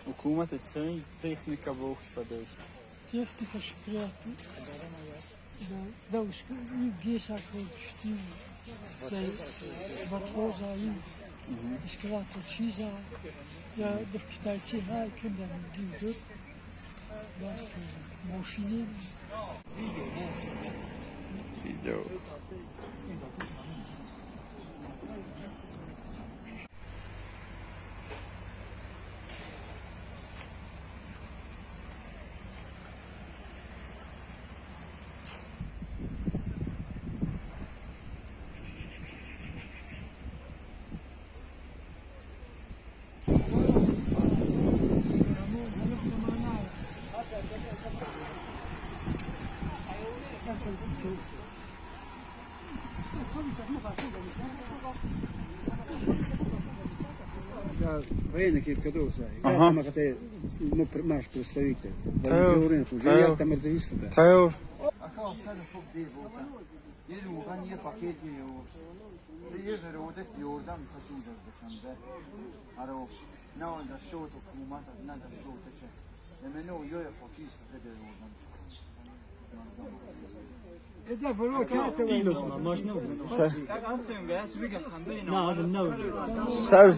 حکومت چه техника بخش؟ Техника шукрият Видео. Ага. Наш представитель. Волонтеры, уже там активисты. Таё. سر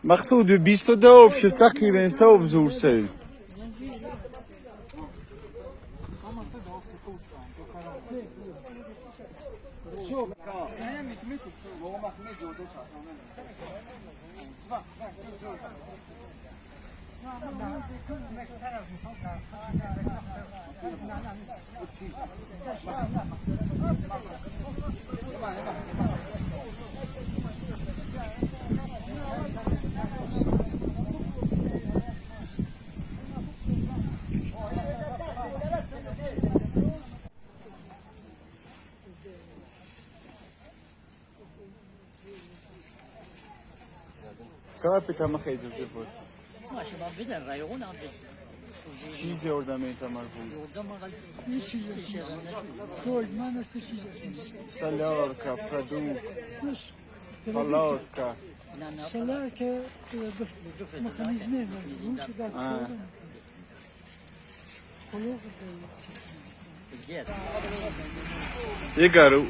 مقصود 22 общий تقریبا سوف زور سید. Капита махезу بود. چیزی آوردم این تمرکز. Солярка, продукт, палатка. Солярка, механизми, Игорь,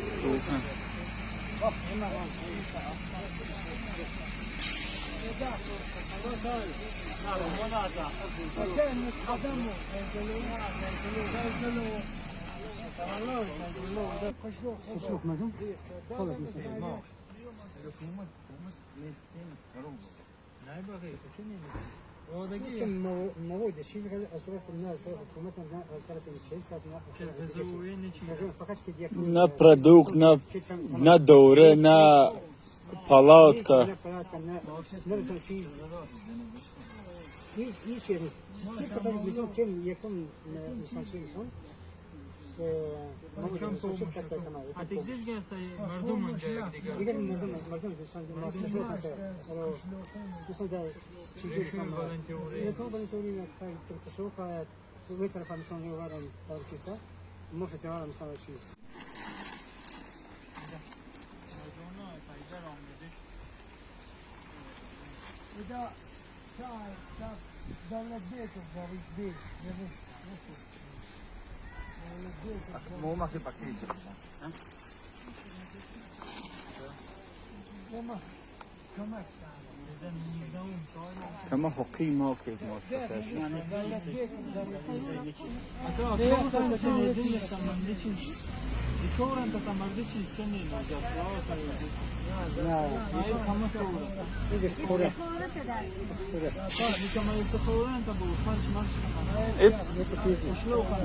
на продукт, на دوره, на палатка. Кама ҳоқи мо ки мо.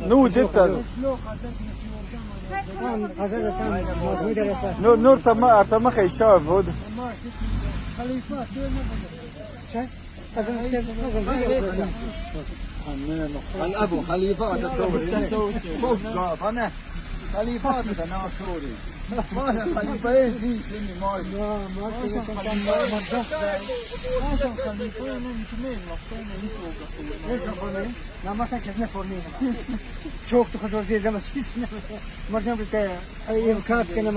Ну где-то. نور نور تما ارتما خیشا بود. الابو خليفات التوري فوق انا خليفات انا توري ما خليفه جي سني ما Çok da zor değil ama siz مرجع بتا يمكات كنا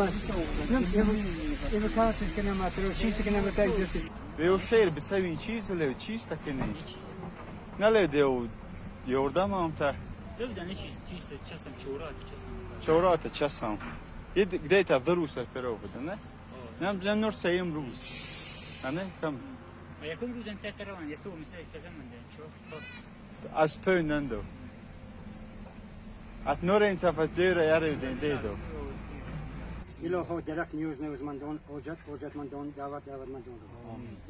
يمكات كنا ما ترى شيء كنا ما تاجس. Ve o şehir bitse چیز lev چیز takini. Ne lev de yordam amta. Чаурата часам. И где это врус перовода, не? Нам для нор саим рус. Ане кам. Аз пönнендо. At noren safatira yare dendedo. إلهو درخت نیوز نیوزمندان حاجت حاجتمندان دعوت دعوتمندان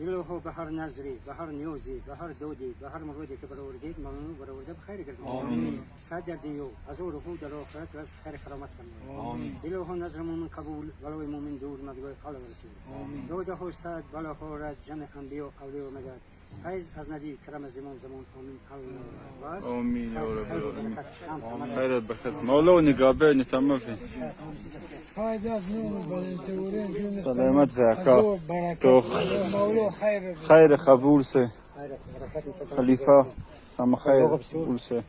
إلهو بهر نظری بهر نیوزی بهر دودی بهر مرودی که برآوردید ممنون برآورده بخیر گردانید. آمین. صد در دنیا از او رکوع در آخرت و از خیر کرامت فرمایید. آمین. إلهو نظر مومن قبول ولو مومن دور مدگاه حال رسول. آمین. دوده صد بلا خورد جمع انبیا اولیاء مدد فیض از نبی کرم زمان زمان آمین. الله آمین یا رب العالمین. آمین. خیرت بخت. مولا نگابه تمام في. سلامت في عكا. تو خير قبول سه. خلیفه هم خیر قبول سه.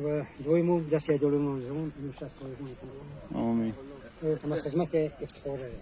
و دوی مو دست دولمون زمان نشست. آمین. خدمت افتخاره.